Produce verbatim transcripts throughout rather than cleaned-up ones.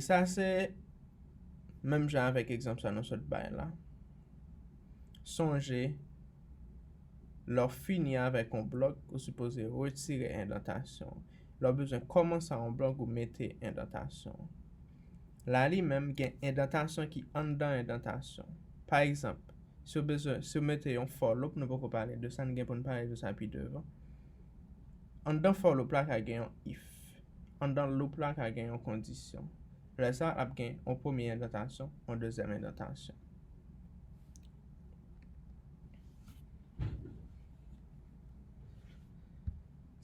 Sa se menm jan avèk egzanp sa nou sot bay la. Sonje, lè w fini avèk yon blòk, ou sipoze retire endantasyon. Lè w bezwen kòmanse yon blòk, ou mete endantasyon. La li menm gen endantasyon ki anndan endantasyon. Pa egzanp, si w bezwen, si w mete yon for loop, nou poko pale de sa, nou gen pou n pale de sa pi devan. Anndan for loop la ka gen yon if. Anndan loop la ka gen yon kondisyon. Lè sa, l ap gen yon premye endantasyon, yon dezyèm endantasyon.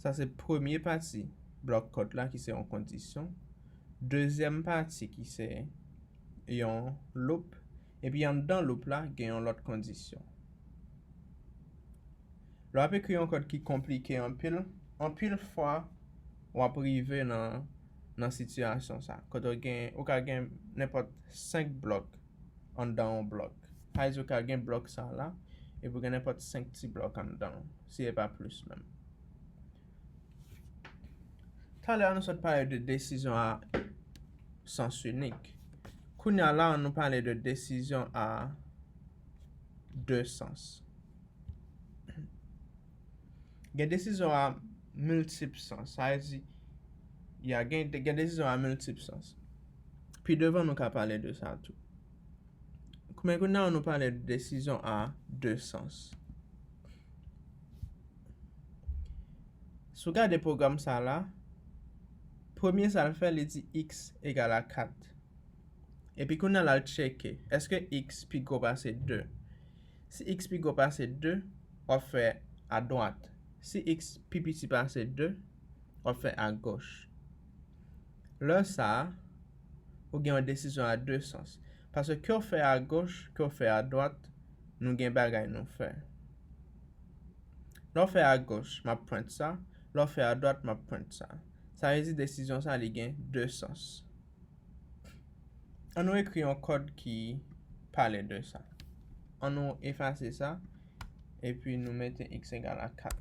Sa se premye pati blòk kòd la ki se yon kondisyon. Dezyèm pati ki se yon loop. Epi anndan loop la, gen yon lòt kondisyon. Lè w ap ekri yon kòd ki konplike anpil, anpil fwa, w ap rive nan, nan sitiyasyon sa. Kote w gen, ou ka gen nenpòt senk blòk anndan yon blòk. Sa vle di ou ka gen blòk sa la, epi ou gen nenpòt senk ti blòk anndan l, si e pa plis menm. Talè a, nou sot pale de desizyon a sans inik. Kounye a la, nou pale de desizyon a de sans. Gen desizyon a miltip sans. Sa vle di, ya, gen, gen desizyon a miltip sans. Pi devan, nou ka pale de sa tou. Men kounye a, nou pale de desizyon a de sans. Si w gade pwogram sa la, premye sa l fè, li di x egal a kat. Epi kounye a la, l tcheke, èske x pi gwo pase de? Si x pi gwo pase de, w ap fè adwat. Si x pi piti pase de, w ap fè agoch. Lè sa a, ou gen yon desizyon a de sans. Paske ke w fè agoch, ke w fè adwat, nou gen bagay nou fè. Lè w fè agoch, m ap pwent sa. Lè w fè adwat, m ap pwent sa. Sa vle di desizyon sa, li gen de sans. An nou ekri yon kòd ki pale de sa. An nou efase sa, epi nou mete x egal a kat.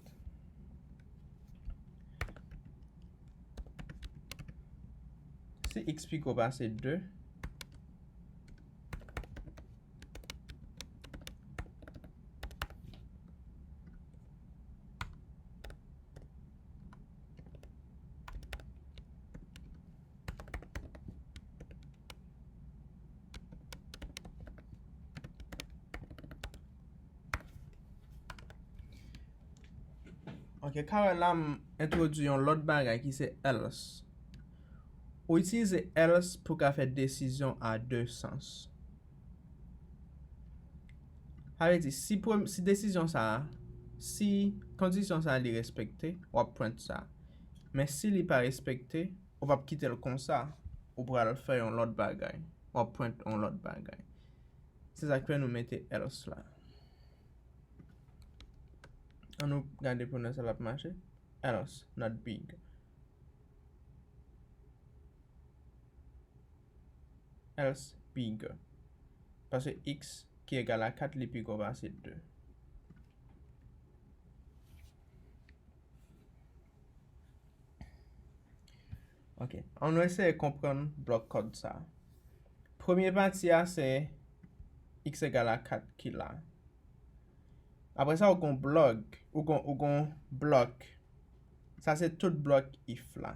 Si x pi gwo pase de, Ok, ka wè la m entwodui yon lòt bagay ki se else. Ou itilize else pou ka fè desizyon a de sans. Sa vle di, si prem-, si desizyon sa a, si kondisyon sa a li respekte, w ap pwent sa. Men si li pa respekte, ou p ap kite l konsa, ou pral fè yon lòt bagay. W ap pwent yon lòt bagay. Se sa k fè nou mete else la. An nou gade pou n wè si l ap mache. Else, not big. Else bigger. Paske x ki egal a kat, li pi gwo pase de. Ok. An nou eseye konprann blòk kòd sa. Premye pati a se x egal a kat ki la. Apre sa, ou gon blòk, ou gon, ou gon blòk. Sa se tout blòk if la.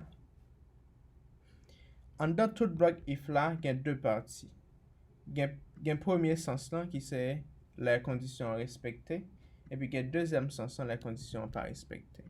Anndan tout blòk if la, gen de pati. Gen, gen premye sans lan ki se lè kondisyon an respekte, epi gen dezyèm sans lan lè kondisyon an pa respekte.